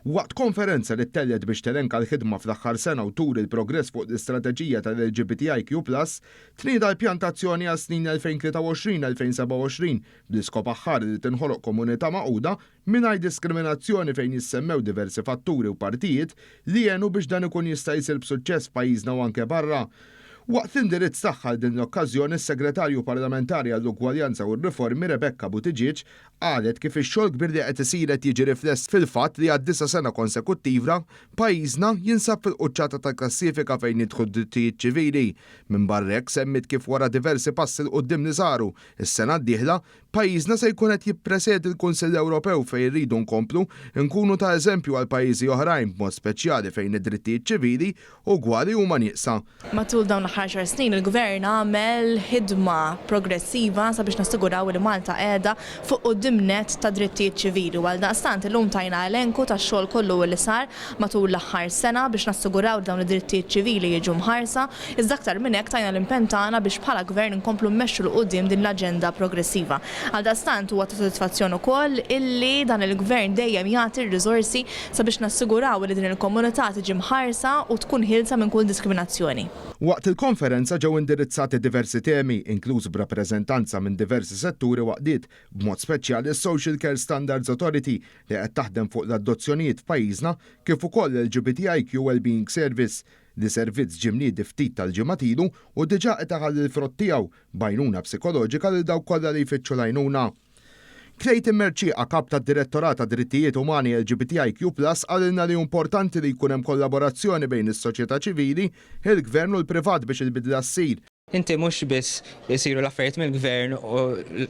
Waqt konferenza li ttellgħet biex telenka l-ħidma fl-aħħar sena u turi l-progress fuq l-istrateġija tal-LGBTIQ plus, tnieda l-pjan ta' azzjoni għas-snin 2023-2027 bl-iskop aħħari li tinħoloq komunità magħquda mingħajr diskriminazzjoni fejn jissemmew diversi fatturi u partijiet li għenu biex dan ikun jista' jsir b'suċċess f'pajjiżna u anke barra. Waqt l-indirizz tagħha għal din l-okkażjoni s-Segretarju Parlamentari għall-Ugwaljanza u r-Riformi Rebecca Buttigieg Qalet kif ix-xogħol kbir li qed isir qed jiġi rifless fil-fatt li għad-disa' sena konsekuttivra, pajjiżna jinsab fil-quċċata tal-klassifika fejn jidħlu d-drittijiet ċivili. Minbarra hekk semmiet kif wara diversi passi 'l quddiem li saru, is-sena d-dieħla, pajjiżna se jkun qed jippresedi l-Kunsill Ewropew fejn irridu nkomplu nkunu ta' eżempju għal pajjiżi oħrajn b'mod speċjali fejn id-drittijiet ċivili ugwali huma nieqsa. Matul dawn l-aħħar għaxar snin il-Gvern għamel ħidma progressiva sabiex nassiguraw li Malta qiegħda fuq quddiem nett tad-drittijiet ċivili u għaldaqstant illum tajna elenku tax-xogħol kollu li sar matul l-aħħar sena biex nassiguraw li dawn id-drittijiet ċivili jiġu mħarsa iżda aktar minn hekk tajna l-impenn tagħna biex bħala Gvern inkomplu mmexxu 'l quddiem din l-aġenda progressiva. Għaldaqstant huwa ta' sodisfazzjon ukoll illi dan il-Gvern dejjem jagħti r-riżorsi sabiex nassiguraw li din il-komunità tiġi mħarsa u tkun ħielsa minn kull diskriminazzjoni. Waqt il-konferenza ġew indirizzati diversi temi, inkluż b'rappreżentanza minn diversi setturi u għaqdiet, b'mod speċjali s-Social Care Standards Authority li qed taħdem fuq l-adozzjonijiet f'pajjiżna kif ukoll l-LGBTIQ Wellbeing Service li servizz ġie mniedi ftit tal-ġimgħat ilu u diġà qed iħalli l-frott tiegħu b'għajnuna psikoloġika lil dawk kollha li jfittxu l-għajnuna. Clayton Mercieca, Kap tad-Direttorat għad-Drittijiet Umani LGBTIQ Plus qalilna li hu importanti li jkun hemm kollaborazzjoni bejn is-soċjetà ċivili, il-Gvern u l-privat biex il-bidla ssir. Inti mhux biss isiru l-affarijiet mill-Gvern u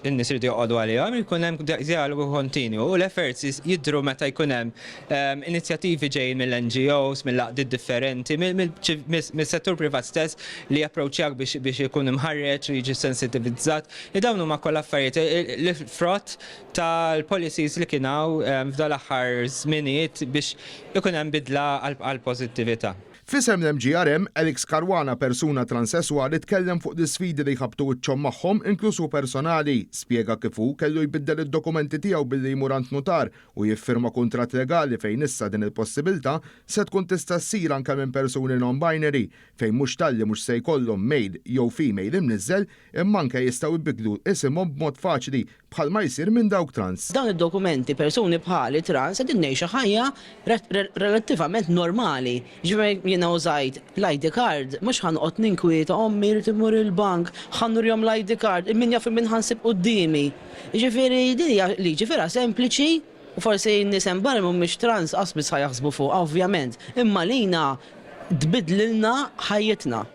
n-nies iridu joqogħdu għalihom, ikun hemm djalogu kontinwu u l-efforts jidhru meta jkun hemm inizjattivi ġejjin mill-NGOs, mill-għaqdiet differenti, mis-settur privat stess li japproċċjak biex ikun imħarreġ u jiġi sensitivizzat. Li dawn huma kollha affarijiet li frott tal-policies li kien hawn f'dan l-aħħar żminijiet biex ikun hemm bidla għall-pożittività. F'isem l-MGRM, Alex Caruana, persuna transesswali tkellem fuq l-isfidi li jħabbtu wiċċhom magħhom inkluż hu personali. Spjega kif hu kellu jbiddel id-dokumenti tiegħu billi jmur għand nutar u jiffirma kuntratt legali fejn issa din il-possibilità se tkun tista' ssir anke minn persuni non-binary fejn mhux talli mhux se jkollhom male jew female imniżżel imma anke jistgħu jbiddlu isimhom b'mod faċli bħalma jsir minn dawk trans. Dawn id-dokumenti persuni bħali trans qegħdin ngħixu ħajja relattivament normali. Jiġifieri jiena użajt l-ID card mhux ħa noqgħod ninkwieta ommi rrid immur il-bank, ħa nurihom l-ID card, min jaf min ħa nsib quddiemi. Jiġifieri din hija liġi vera sempliċi u forsi n-nies hemm barra li mhumiex trans qas biss ħa jaħsbu fuqha ovvjament, imma lina tbiddlilna ħajjitna.